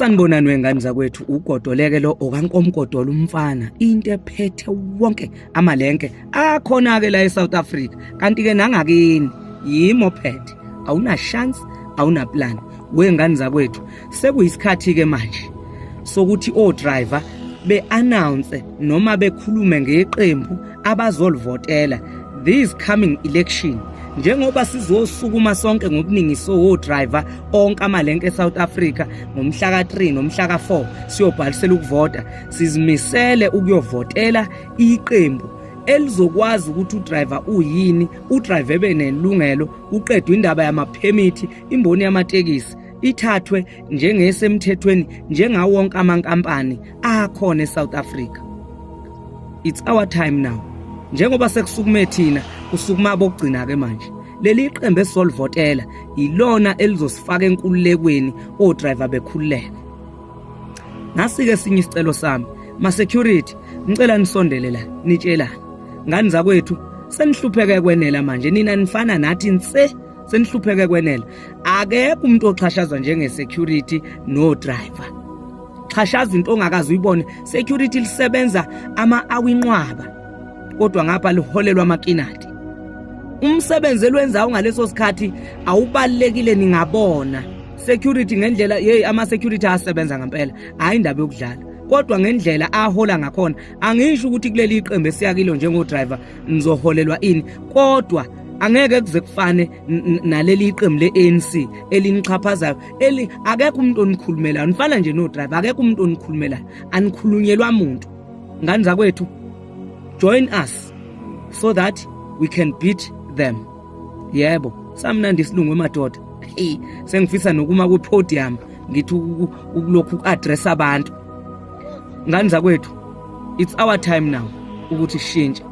Sanibonani wengane zakwethu, ugodoleke lo okankomgodolo umfana, into ephethe wonke amalenke akhona ke la eSouth Africa, kanti ke nangakini yimo phethe, awuna chance, awuna plan. Wengane zakwethu, sekuyisikhathi ke manje sokuthi o driver be-announce noma bekhulume ngeqembu abazolivotela this coming election, njengoba sizosukuma sonke ngobuningi so driver onke amalenke eSouth Africa ngomhla ka3 nomhla ka4 siyobhalisela ukuvota. Sizimisele ukuyovotela iqembu elizokwazi ukuthi udriver uyini, udriver ebe nelungelo, uqedwe indaba yamaphemithi, imboni yamatekisi ithathwe njengesemthethweni njengawo wonke amankampani akhona eSouth Africa. It's our time now. Njengoba sekusukume thina, kusukuma abokugcina ke manje. Leli qembu esolivotela ilona elizosifaka enkululekweni, odriver bekhululeke. Nasi-ke sinye isicelo sami, ma-security, ngicela nisondele la nitshelane. Ngani zakwethu, senihlupheke kwenela manje, nina nifana nathi nse, senihlupheke kwenela. Akekho umuntu oxhashazwa njenge-security no-driver. Xhashaza into ongakaze uyibone. Security lisebenza ama-awa inqwaba, kodwa ngapha liholelwa amakinati. Umsebenzi elwenzayo ngaleso sikhathi awubalulekile. Ningabona security ngendlela, hey, ama-security asebenza ngempela, hhayi indaba yokudlala, kodwa ngendlela ahola ngakhona, angisho ukuthi kuleli iqembu esiyakilo njengodriver nizoholelwa ini, kodwa angeke kuze kufane naleli iqembu le-ANC elinixhaphazayo. Eli akekho umuntu onikhulumelayo, nifana nje no-driver, akekho umuntu onikhulumelayo, anikhulunyelwa muntu. Ngani zakwethu, join us so that we can beat them. Yebo, samnandi isilungu emadoda. Hey, sengifisa nokuma kwi-podium ngithi ukulokhu uku-address abantu. Ngani zakwethu, it's our time now ukuthi sishintshe.